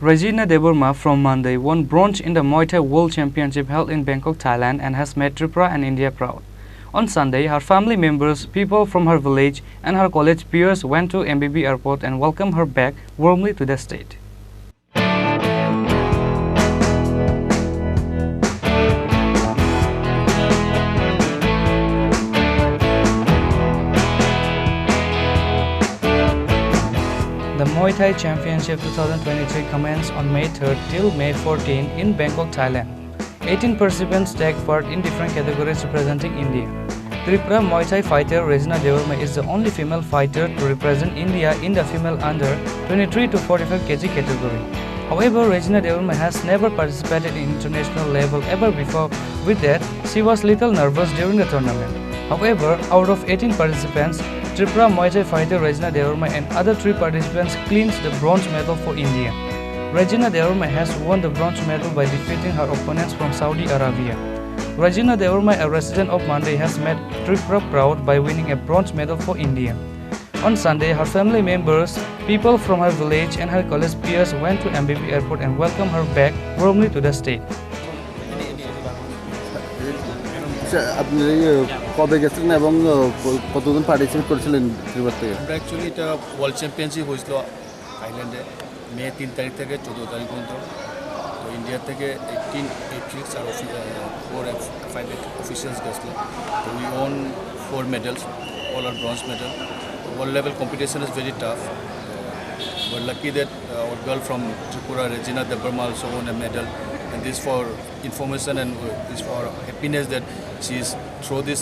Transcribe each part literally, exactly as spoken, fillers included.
Regina Debbarma from Mandai won bronze in the Muay Thai World Championship held in Bangkok, Thailand, and has made Tripura and India proud. On Sunday, her family members, people from her village, and her college peers went to M B B airport and welcomed her back warmly to the state. The Muay Thai Championship two thousand twenty-three commenced on May third till May fourteen in Bangkok, Thailand. Eighteen participants take part in different categories representing India. Tripura Muay Thai fighter Regina Debbarma is the only female fighter to represent India in the female under twenty-three to forty-five K G category. However, Regina Debbarma has never participated in international level ever before. With that, she was little nervous during the tournament. However, out of eighteen participants, Tripura Muay Thai fighter Regina Debbarma and other three participants clinched the bronze medal for India. Regina Debbarma has won the bronze medal by defeating her opponents from Saudi Arabia. Regina Debbarma, a resident of Mandai, has made Tripura proud by winning a bronze medal for India. On Sunday, her family members, people from her village, and her college peers went to M B B airport and welcomed her back warmly to the state. আচ্ছা, আপনি এই, আহ, কবে গেছিলেন এবং, আহ, ক-, কতজন পার্টিসিপেট করেছিলেন ত্রিপুরা থেকে? আমরা অ্যাকচুয়ালি এটা ওয়ার্ল্ড চ্যাম্পিয়নশিপ হয়েছিল থাইল্যান্ডে মে তিন তারিখ থেকে চোদ্দ তারিখ পর্যন্ত। তো ইন্ডিয়া থেকে এইটিন এথলিটস আর ফোর ফাইভ অফিসিয়ালস গেছিলো। তো we won four medals, all are bronze medal. World level competition is very tough. We're lucky that, uh, our girl from Tripura, Regina Debbarma, also won a medal. And this for information and, uh, this for happiness that she is through this,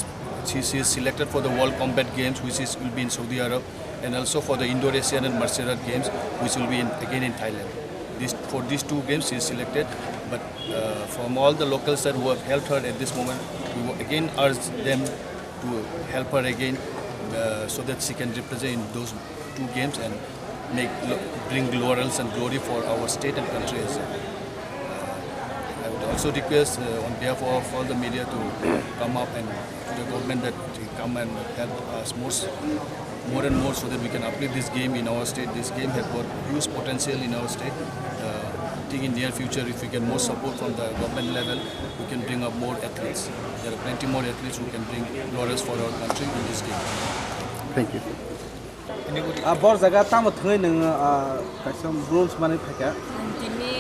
she, she is selected for the World Combat Games, which is, will be in Saudi Arab, and also for the Indo-Asian and Martial Art Games, which will be in, again in Thailand. This, for these two games, she is selected. But, uh, from all the locals that who have helped her at this moment, we will again urge them to help her again, uh, so that she can represent in those two games and make lo-, bring laurels and glory for our state and country as well. Uh, I would also request, uh, on behalf of all the media to come up and to the government that they come and help us more, s-, more and more so that we can uplift this game in our state. This game has got huge potential in our state. Uh, I think in near future, if we get more support from the government level, we can bring up more athletes. There are plenty more athletes who can bring laurels for our country in this game. Thank you. Ah, bor jaga tamo thwngwi nwng, ah, kaisa bronze manwi phaikha? Ang tini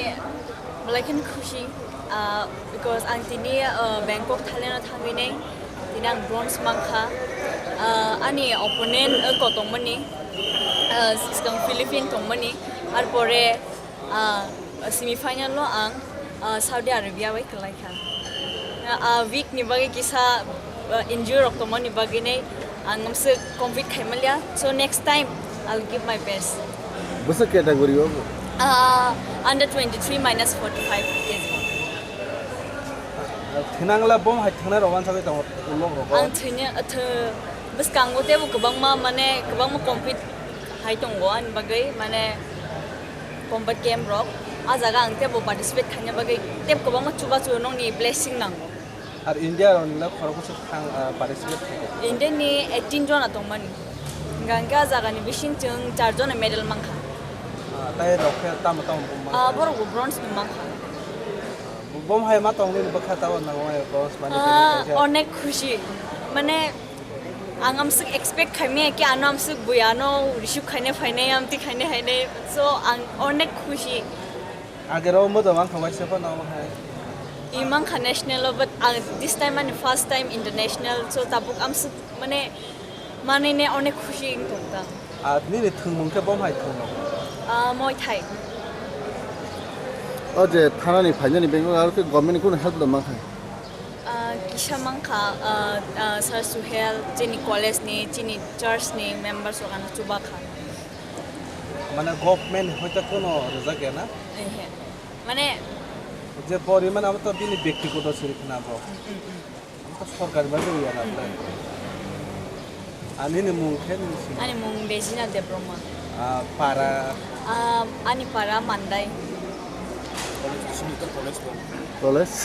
belai khen khusi, ah, because ang tini, ah, Bangkok, Thailand o thangwi nai, tini ang bronze mankha. Ah, ani opponent, ah, ko tongmani, ah, swkang Philippine tongmani, arpore, ah, semi final o ang, ah, Saudi Arabia bai kwlai kha. Ah, week ni bagwi kisa, ah, injury rok tongmani bagwi nai ang amswk compete khai manliya. So next time I'll give my best. Bwswk category o? Ah, under twenty-three minus forty-five K G. Thinangla bom hai thangnai rok wansagwi tongo ulok rok. Ang thwini, ah, thw-, bwskango teibo kwbangma, mane, kwbangma compete hai tongo ani bagwi, mane, combat game rok. Ah jaga ang teibo participate khaina bagwi teibo kwbangma chubachu nokni blessing nango. Ar India rokni le khoroksa thang, ah, participate khaikha. India ni eighteen jona tongmani. Hingkha hingke ah jaga ni bising chwng char jona medal mankha. Ah, tai rok khe tamo tamo bom mankha? Ah, borok bo bronze ni mankha. Bom hai ma tongwi bwkha tabo nango bronze mani. Ah, onek khusi. Mane, ang amswk expect khaimaya ki ano amswk bui ano receive khaina phainai, amtwi khaina phainai. So, ang onek khusi. Agero modo mankha waisa phano hai. I mankha national o, but ang this time ani first time international, so tabuk amswk mane manwi ne onek khusi wng tong tang. Ah, nini thwngmung khe bom hai thwngno? Ah, Muay Thai. O je thanani phainani bagwi aro khe government ni kunu help da mankha? Ah, kisa mankha, ah, ah, Sir Suhel, chini college ni, chini church ni members rok ano chuba kha. Mane government hoita kono rwjak ya na? Ehe. Mane je poriman abo to bini bektigoto siri khna bo. Mm, mm, mm. Abo to sorkari bagwi ya na. Mm, mm. Ani ni mung khe ni sini? Ani mung Bejina Debbarma. Ah, para? Ah, ani para Mandai. College, Sunita College to. College?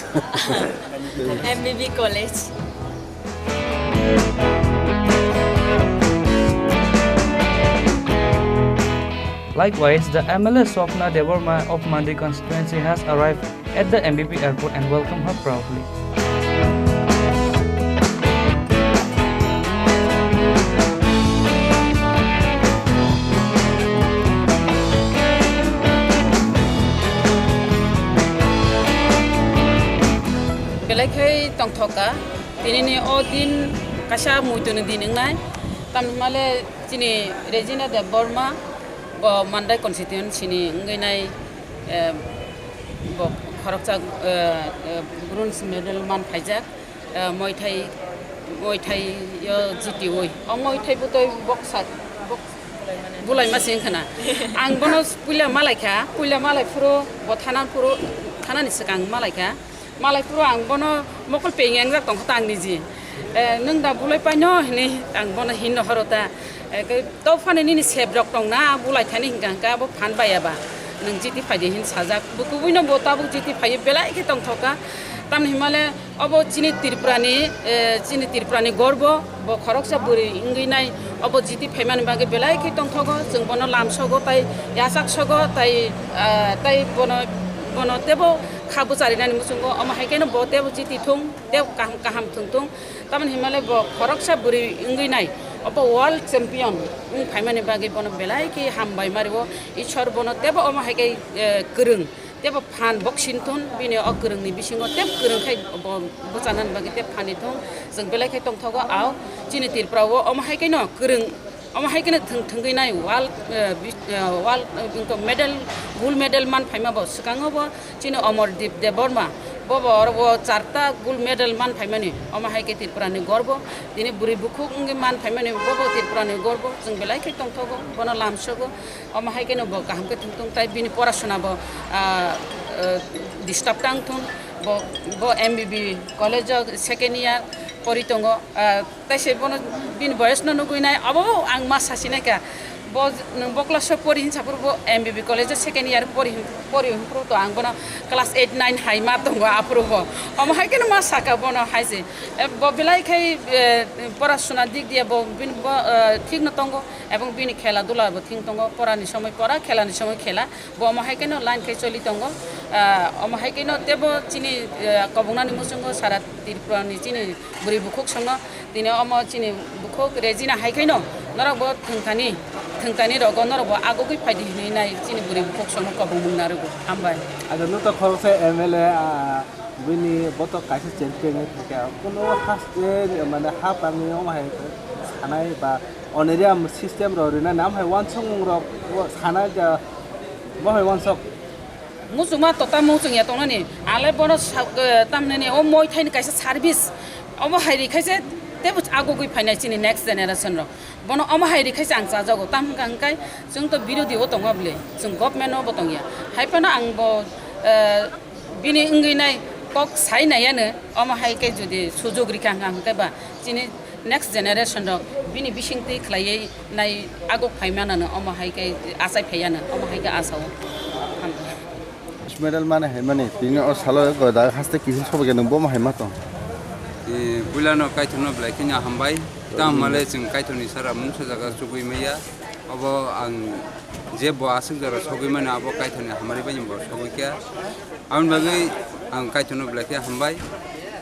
M B B College. Likewise, the M L A Swapna Debbarma of Mandai constituency has arrived at the M B P airport and welcomed her proudly. Belai khe tongthok kha. Tinini o din kaisa muituni din wngnai. Tamni hwnmale chini Regina Debbarma bo Mandai constituency ni wngwi nai, eh, bo khoroksa, eh, eh, bronze medal man phaijak, eh, Muay Thai, Muay Thai o jitiwi. O Muay Thai bwtwi boxer, box-, bulaima se wngkha na. Ang bono puila malaikha, puila malai phuru bo thana phuru, thanani swkang malaikha. Malai phuru ang bono mokol peng engjak tongkha ta ang niji. Eh, nwng da bulai paino hinwi ang bono hinno horo ta. Eh, ke to phani nini sep rok tongna bulai thani hingka hingka abo phan baiya ba. Nwng jiti phaidi hin sajak. Bo kubuino bo tabuk jiti phaiwi belai khe tongthok kha. Tamni himale obo chini Tripura ni, eh, chini Tripura ni gorbo. Bo khoroksa bwrwi wngwi nai, obo jiti phaimani bagwi belai khe tongthogo, chwng bono lamsogo tai yachak sogo tai, ah, tai bono, bono tebo kha bwcharinani muchungo, omo hai kheno bo tebo jiti thung, tebo kaham kaham thung thung. Tamoni hinmale bo khoroksa bwrwi wngwi nai, obo world champion wng phaimani bagwi bono belai khe hambai ma rwo, Ishwar bono tebo omo hai khe, eh, kwrwng. Tebo phan boxing thun, bini o kwrwngni bisingo tebo kwrwng khai bo bwchanani bagwi tebo phani thung. Chwng belai khai tongthogo, ao chini Tripura o omo hai khe no kwrwng, omo hai khe no thwng thwngwi nai world, eh, bis-, eh, world, eh, wngkha medal, gold medal man phaima bo. Swkango bo chini Amardeep Debbarma, bo bo oro bo charta gold medal man phaimani, omo hai khe Tripura ni gorbo. Tini bwrwi bukhuk wngwi man phaimani, bo bo Tripura ni gorbo. Chwng belai khai tongthogo, bono lamsogo. Omo hai kheno bo kaham khe thung thung, tai bini porasona bo, ah, ah, disturb tang thung. Bo, bo M B B college o second year pori tongo. Ah, tai se bono bini boyos no nugwi nai, abo ang ma sasi nai kha. Bo nwng bo class o pori hinsa phuru bo M B B college o second year pori hin, pori hin phuru to ang bono class eight nine hai ma tongo aphuru bo. Omo hai kheno ma saka bono hai se. Eh, bo belai khai, eh, porasona dik diya bo bini bo, eh, thik no tongo. Ebong bini khela dula bo thik tongo, porani somoi pora, khelani somoi khela, bo omo hai kheno line khai choli tongo. Ah, omo hai kheno tebo chini, ah, kobongnani muchungo sara Tripura ni chini bwrwi bukhuk songno tini omo chini bukhuk Regina hai kheno norok bo thwngthani, thwngthani rogo norok bo agugwi phaidi hinwi nai chini bwrwi bukhuk songno kobong mung narwgo. Hambai. Acha, nwng to khoroksa M L A, ah, bini boto kaisa champion wngwi thangkha. Kuno haste, mane, ha pangni omo hai sanai ba honorarium system rok rinani, omo hai uansukmung rok sanai ja, bo hai uansuk. Muchungma tota muchung ya tongnani, ale bono sa-, eh, tamnani o Muay Thai ni kaisa service, omo hai rikhaise tebo agugwi phainai chini next generation rok. Bono omo hai rikhaise ang chajago, tam hwnkha hwnkhe chwng to birodhi o tongo bwle, chwng government o bo tongya. Hai phano ang bo, eh, bini wngwi nai kok sai nai ano, omo hai khe jodi sujug rikha hwnkha hwnkhe ba chini next generation rok bini bisingtwi khlaiwi nai aguk phai manano, omo hai khe achai phai ano, omo hai khe asao. Medal mane hai mani tini o salo go da haste kisil sobo ge nung bo ma hai ma tong. Eh, puila no kaithon no belai kheno hambai. Tamo male chwng kaithon ni sara mungsa jaga chugui maya. Obo ang je bo aswk jora sogwi mano abo kaithon ni hamari bai bo sogwi khe. Aboni bagwi ang kaithon no belai khe hambai.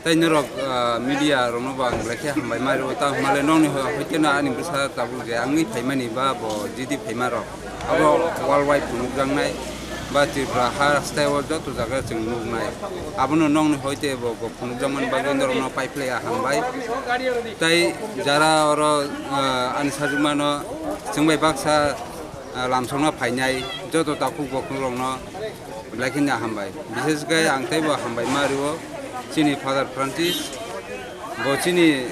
Tei norok, ah, media rokno bo ang belai khe hambai ma rwo, tamo hwnmale nokni ho-, hoite no ani bwsa tabuk je wngwi phaimani ba bo jiti phaima rok. Abo world wide phunukjaknai ba Tripura ha style o joto jaga chwng nuknai. Abono nokni hoite bo, bo phunukjakmani bagwi norokno paiphlaiya hambai. Tei jara oro, ah, ani sajwkmano chwng bai baksa, ah, lamsokno phainai joto takhuk bokhuk rokno belai kheno hambai. Bishesh khe ang teibo hambai ma rwo chini Father Francis. Bo chini,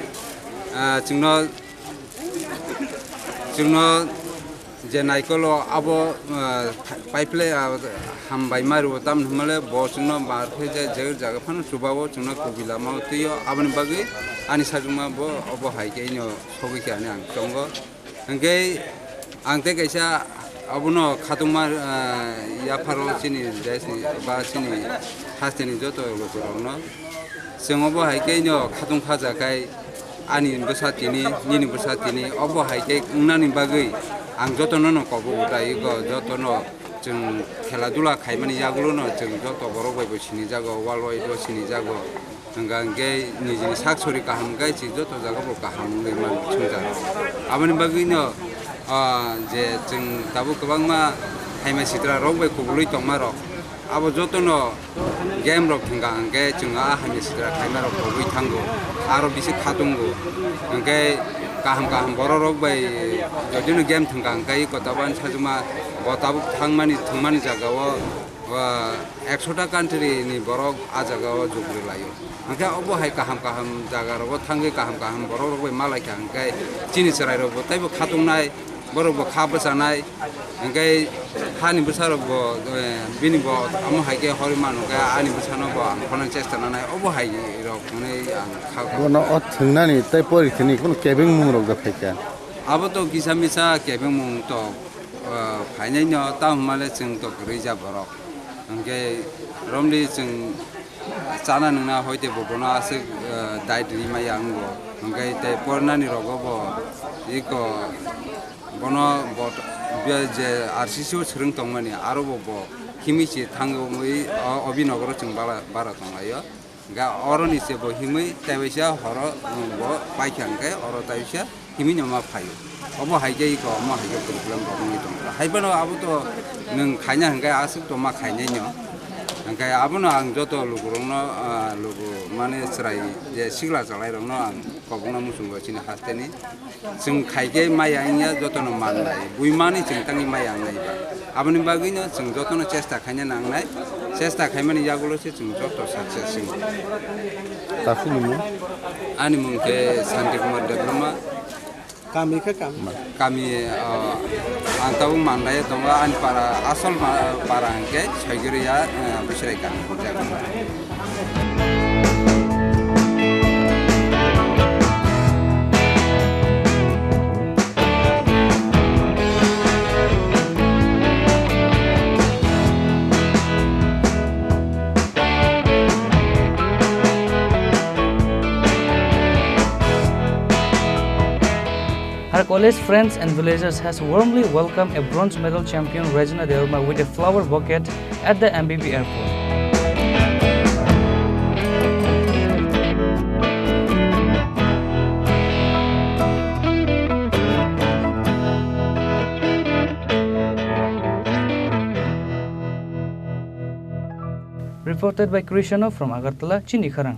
ah, chwngno, chwngno je naikolo abo, ah, paiphlai, ah, hambai ma rwo, tamni hwnmale bo chwngno bar khe je, je jaga phano chuba o chwngno kubui lama o twi o. Aboni bagwi ani sajwkma bo obo hai khe ino sogwi khe ani ang tongo. Hwnkhe ang tei kaisa abono khatungma, ah, yapharo chini desni ba chini hasteni joto lukurokno chwng obo hai khe no khatung khaja khai ani bwsa tini, nini bwsa tini, obo hai khe wngnani bagwi Ang jotono no kobo utai iko, jotono chwng khela dula khaimani yagulo no chwng joto borok bai bo sinijago, world wide bo sinijago. Hwnkha hwnkhe nijini sak sori kaham khe chwng joto jaga bo kaham wngwi man chwngkha. Aboni bagwi no, ah, je chwng tabuk kwbangma haima sitra rok bai kubulwi tongma rok, abo jotono game rok thwngkha hwnkhe chwng a hamya sitra khaima rok pogwi thango, aro bisi khatungo. Hwnkhe kaham kaham borok rok bai jodi no game thwngkha hwnkhe iko tabuk ani sajwkma bo tabuk thangmani thwngmani jaga o, o, ekso ta country ni borok a jaga o jugri laio. Hwnkhe obo hai kaham kaham jaga rogo thangwi kaham kaham borok rok bai malaikha hwnkhe chini chwrai rok bo teibo khatungnai. Borok bo kha bwchanai, hwnkhe hani bwsarok bo, eh, bini bo amo hai khe horwi mano khe ani bwsano bo ang khorna chesta nanai, obo hai rok hwnwi ang kha kha. Bono o thwngnani tei pori thwngni kheno kebengmung rok da phaikha. Abo to kisa misa kebengmung to, eh, phainai no, tamo hwnmale chwng to kwrwi ja borok. Hwnkhe romli chwng chana nwngna hoite bo bono aswk, eh, diet rwi maya wngo. Hwnkhe tei pornani rogo bo iko bono bo je R C C o swrwng tongmani aro bo bo himwi se thangwi o Abhinogoro chwng bara, bara tonglaio. Hwnkhe oroni se bo himwi tei waisa horo, um, bo paikha hwnkhe oro tei waisa himwi no ma phaio. Omo hai khe iko, omo hai khe problem rok wngwi tongkha. Hai phano abo to nwng khaina hwnkhe aswk to ma khainai no. Hwnkhe abono ang joto lukurokno, ah, luku mane chwrai je sikla chwlairokno ang kobokno muchungo chini hasteni. Chwng khai khe maya wngya jotono mannai. Bui mani chwng tangwi maya wngnai ba. Aboni bagwino chwng jotono chesta khaina nangnai. Chesta khaimani yagulo se chwng joto success wngwi. Takhuk nini? Ani mung khe Santi Kumar Debbarma. Kami khe kami? Kami, ah, ang tabuk Mandai tongo, ani para, asol ma-, para hwnkhe Soigiriya, ah, Bisrai kami. Her college friends and villagers has warmly welcomed a bronze medal champion Rajna Debbarma with a flower bouquet at the M B B airport. Reported by Krishna from Agartala, Chini Kharang.